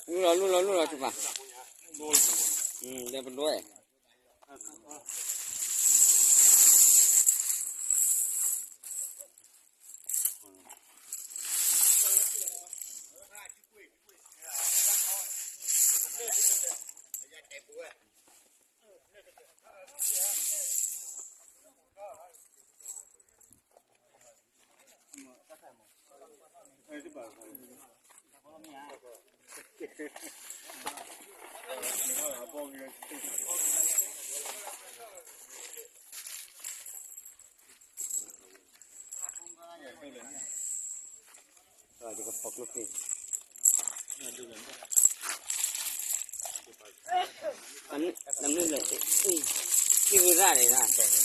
လူလီၤ လူလီၤ လူလီၤ တပၤ, ဒီးပဒိၣ်အဲၣ် နမ့ၢ်လဲၣ် ကံၢ်ဂ့ၤရၣ်န့ၣ်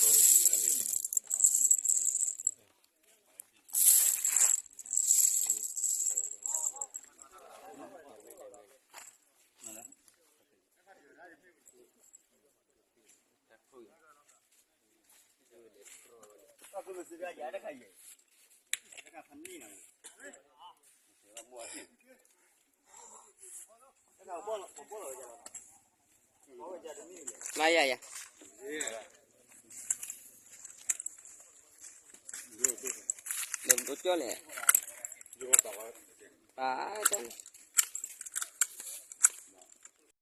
မၤယၤယၤ, ဒီးဒိကၠီလဲၣ်, ပၢ်